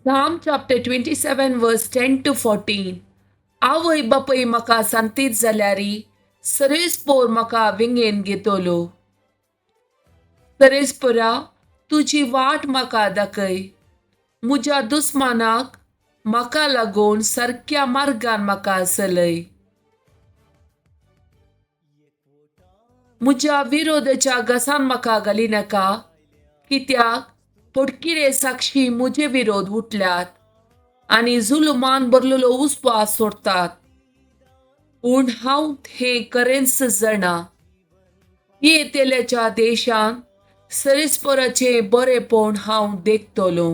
Psalm chapter 27 verse 10 to 14. आवय बापूय म्हाका सांतीत जाल्यारी सरेस्पोर म्हाका विंगेन घेतलो. सरेस्पोरा, तुजी वाट म्हाका दाखय. म्हज्या दुस्मानाक म्हाका लागून सारक्या मार्गान म्हाका चलय. म्हज्या विरोधाच्या घसान म्हाका घालिनाका, कित्याक पोटकिरे साक्षी म्हजे विरोध उठल्यात आनी जुलुमान भरलेलो उस्वास सोडतात. पूण हांव हें खरेंच जाणा, येतल्याच्या देशांत सरेस्पोराचें बरेपण हांव देखतलो.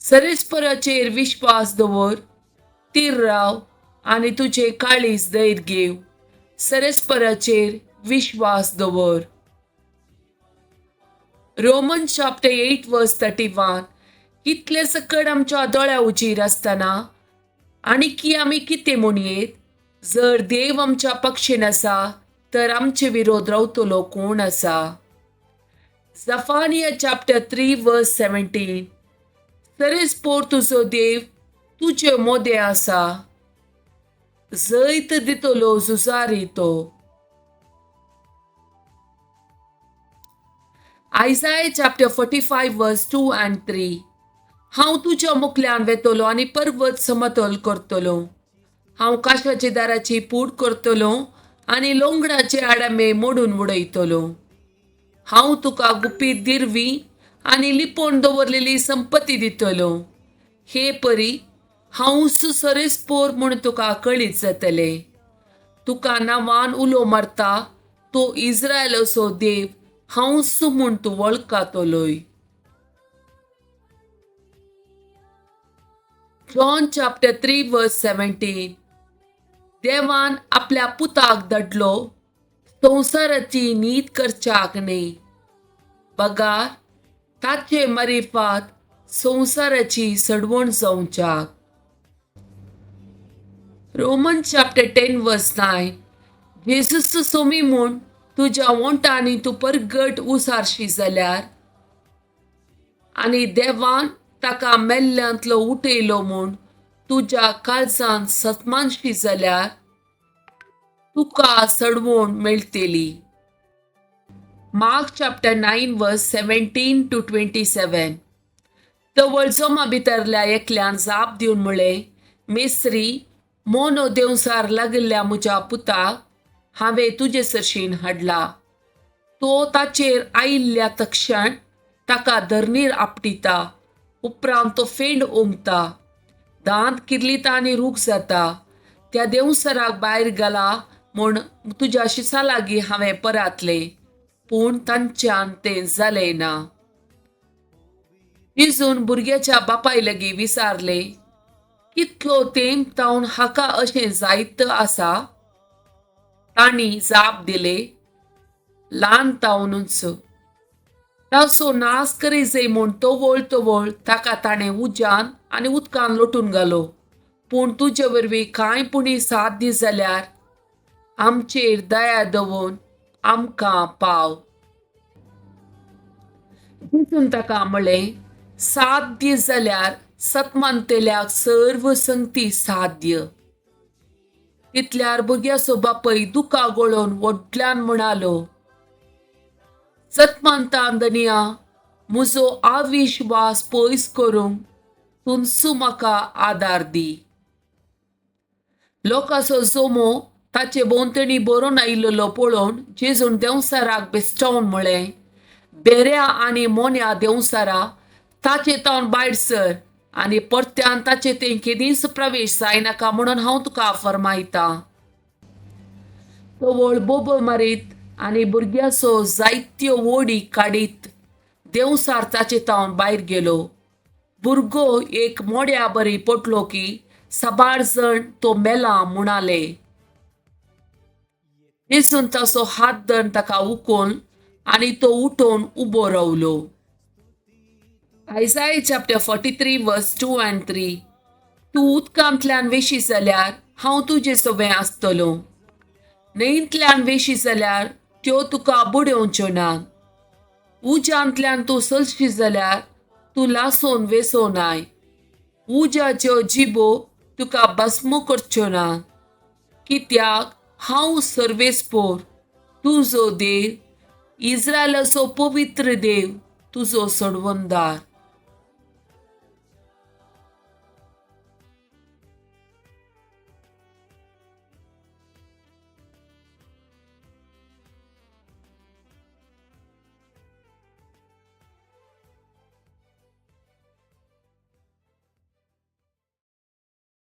सरेस्पोराचेर विश्वास दवर, थीर राव आनी तुजें काळीज धैर्य घेव. सरेस्पराचेर विश्वास दवर. Roman chapter 8 verse 31. इतलें सकड आमच्या दोळ्या उजीर आसतना आनी की आमी कितें म्हणयेत? जर देव आमच्या पक्षीन आसा तर आमचे विरोध रावतलो कोण आसा? Zephaniah chapter 3 verse 17. सरेस्पोर तुजो देव तुजे मोदें आसा, जैत दितलो झुजारी तो. Isaiah chapter 45 verse 2 and 3. हांव तुज्या मुखल्यान वेतलो आनी पर्वत समतोल करतलो. हांव काशाचे दाराची पूड करतलो आनी लोंगडाचे आडामे मोडून उडयतलो. हांव तुका गुपीत दिरवी आनी लिपोवन दवरलेली संपत्ती दितलो. हे परी हांव सरेस्पोर म्हूण तुका कळीत जातलें. तुका नांवान उलो मारता तो इस्रायलाचो देव हांवच म्हूण तूं वळखतलोय. John chapter 3 verse 17. देवान आपल्या पुताक धाडलो संवसाराची नीत करच्याक न्हय, बगार ताचे मारिफात संवसाराची सडवण जावच्याक. Roman chapter 10 verse 9. जेजूस सोमी म्हूण तुज्या ओंठांनी तूं परगट उसारशी जाल्यार आनी देवान ताका मेल्ल्यांतलो उठयलो म्हूण तुज्या काळजान सतमानशी जाल्यार तुका सडवण मेळटली. Mark chapter 9 verse 17 to 27. तवळ जमा भितरल्या एकल्यान जाप दिवन म्हळें, मेस्त्री, मोनो देंवसार लागिल्ल्या म्हज्या पुताक हांवें तुजे सरशीन हाडला. तो ताचेर आयिल्ल्या तक्षण ताका धरणीर आपटिता. उपरांत तो फेंड ओंकता, दांत किर्लिता आनी रूख जाता. त्या देंवसराक भायर घाला म्हूण तुज्या शिसा लागीं हांवें परातलें, पूण तांच्यान तें जालें ना. जेजून भुरग्याच्या बापाय लागीं विचारलें, कितलो तेंप तावन हाका अशें जायत आसा? तांणी जाप दिले, ल्हान तावनूच. ताचो नाश करी जाय म्हूण तवळ तवळ ताका ताणें उज्यान आनी उदकान लोटून घालो. पूण तुजे वरवीं कांय पुणी साध्य जाल्यार आमचेर दया दवरून आमकां पाव. जेजून ताका म्हळें, साध्य जाल्यार सतमानतेल्याक सर्व संगती साध्य. तितल्यार भुरग्याचो बापय दुकां गळोवन व्हडल्यान म्हणालो, सतमानता धनया, म्हजो अविश्वास पयस करूंक तूंच म्हाका आदार दी. लोकांचो जमो ताचे भोंवतणी भरून आयिल्लो पळोवन जेजून देंवचाराक बेश्टावन म्हळें, बेऱ्या आनी मोन्या देंवचारा, ताचे तावन भायर सर आनी परत्यान ताचे थंय केदींच प्रवेश जायनाका म्हणून हांव तुका फर्मायतां. तवळ बोबो मारीत आनी भुरग्याचो जायत्यो वोडी काडीत देंवचार ताचे तावन भायर गेलो. भुरगो एक मोड्या बरी पडलो की साबार जण तो मेला म्हणाले. जेजून ताचो हात धरून ताका उखोवन आनी तो उठोवन उबो रावलो. Isaiah chapter 43 verse 2 and 3. तूं उदकांतल्यान वेशी जाल्यार हांव तुजे सवें आसतलो. न्हंयंतल्यान वेशी जाल्यार त्यो तुका बुडोवच्यो ना. उज्यांतल्यान तूं चलशी जाल्यार तूं लासोन वेसोनाय, उज्याच्यो जिबो तुका भस्म करच्यो ना. कित्याक हांव सर्वेस्पोर तुजो देव, इज्रायलाचो पवित्र देव, तुजो सोडवणदार.